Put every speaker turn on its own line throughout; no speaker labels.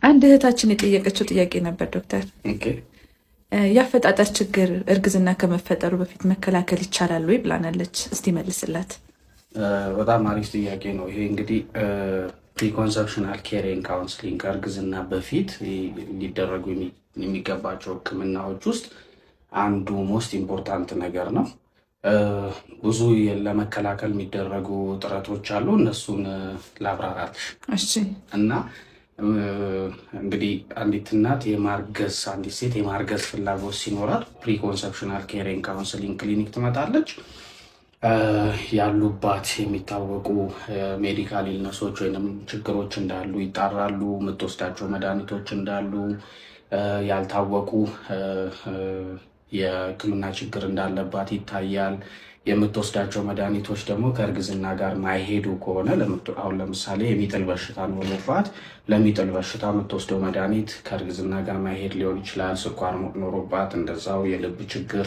አንድ እህታችን የጠየቀችው ጥያቄ ነበር ዶክተር። የአፈጣጠር ችግር እርግዝና ከመፈጠሩ በፊት መከላከል ይቻላል ወይ ብላናለች። እስቲ መልስላት።
በጣም አሪፍ ጥያቄ ነው። ይሄ እንግዲህ preconceptional care and counseling ከእርግዝና በፊት ሊደረጉ የሚገባቸው ሕክምናዎች ውስጥ አንዱ most important ነገር ነው። ብዙ ለመከላከል የሚደረጉ ጥረቶች አሉ። እነሱን ላብራራልሽ።
እሺ።
እና እንግዲህ አንዲት እናት የማርገዝ አንዲት ሴት የማርገዝ ፍላጎት ሲኖራት preconceptional care and counseling ክሊኒክ ትመጣለች። ያሉባት የሚታወቁ medical illness ኦች ወይም ችግሮች እንዳሉ ይጣራሉ። የምትወስዳቸው መድኃኒቶች እንዳሉ፣ ያልታወቁ የሕክምና ችግር እንዳለባት ይታያል። የምትወስዳቸው መድኃኒቶች ደግሞ ከእርግዝና ጋር ማይሄዱ ከሆነ፣ አሁን ለምሳሌ የሚጥል በሽታ ኖሮባት ለሚጥል በሽታ የምትወስደው መድኃኒት ከእርግዝና ጋር ማይሄድ ሊሆን ይችላል። ስኳር ኖሮባት እንደዛው፣ የልብ ችግር፣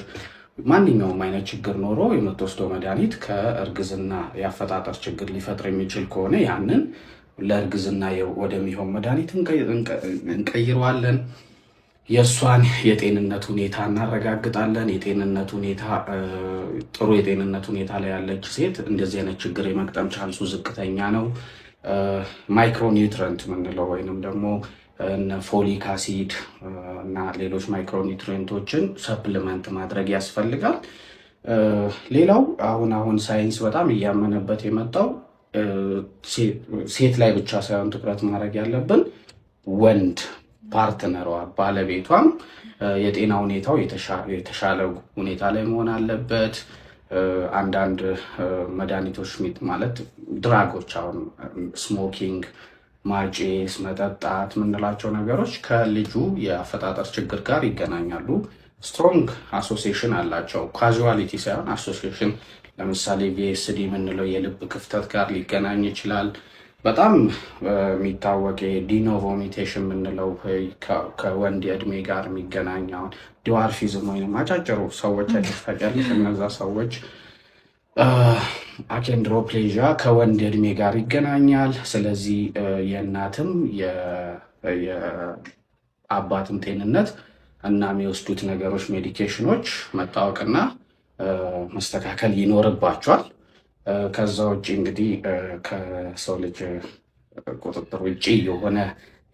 ማንኛውም አይነት ችግር ኖሮ የምትወስደው መድኃኒት ከእርግዝና የአፈጣጠር ችግር ሊፈጥር የሚችል ከሆነ ያንን ለእርግዝና ወደሚሆን መድኃኒት እንቀይረዋለን። የእሷን የጤንነት ሁኔታ እናረጋግጣለን። የጤንነት ሁኔታ ጥሩ የጤንነት ሁኔታ ላይ ያለች ሴት እንደዚህ አይነት ችግር የመግጠም chance ኡ ዝቅተኛ ነው። Micronutrient የምንለው ወይንም ደግሞ folic acid እና ሌሎች micronutrient ኦችን supplement ማድረግ ያስፈልጋል። ሌላው አሁን አሁን ሳይንስ በጣም እያመነበት የመጣው ሴት ላይ ብቻ ሳይሆን ትኩረት ማድረግ ያለብን ወንድ partner ሯ ባለቤቷም የጤና ሁኔታው የተሻለ ሁኔታ ላይ መሆን አለበት። አንዳንድ መድኃኒቶች ማለት drug ኦች፣ አሁን smoking፣ ማጨስ፣ መጠጣት የምንላቸው ነገሮች ከልጁ የአፈጣጠር ችግር ጋር ይገናኛሉ። Strong association አላቸው። Causality ሳይሆን association። ለምሳሌ VSD የምንለው የልብ ክፍተት ጋር ሊገናኝ ይችላል። በጣም የሚታወቅ de novo mutation የምንለው ከወንድ የእድሜ ጋር የሚገናኝ፣ አሁን dwarfism ወይም አጫጭሩ ሰዎች አይተሽ ታውቂያለሽ? እነዛ ሰዎች achondroplasia ከወንድ እድሜ ጋር ይገናኛል። ስለዚህ የእናትም የአባትም ጤንነት እና የሚወስዱት ነገሮች medication ኦች መታወቅና መስተካከል ይኖርባቸዋል። ከዛ ውጭ እንግዲህ ከሰው ልጅ ቁጥጥር ውጭ የሆነ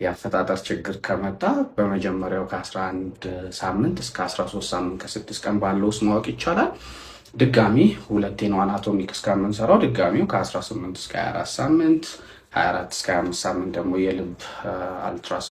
የአፈጣጠር ችግር ከመጣ በመጀመሪያው ከ11 ሳምንት እስከ 13 ሳምንት ከ6 ቀን ባለው ውስጥ ማወቅ ይቻላል። ድጋሚ ሁለቴ ነው anatomic እስከምንሰራው፣ ድጋሚው ከ18 እስከ 24 ሳምንት፣ 24 እስከ 25 ሳምንት ደግሞ የልብ አልትራሳውንድ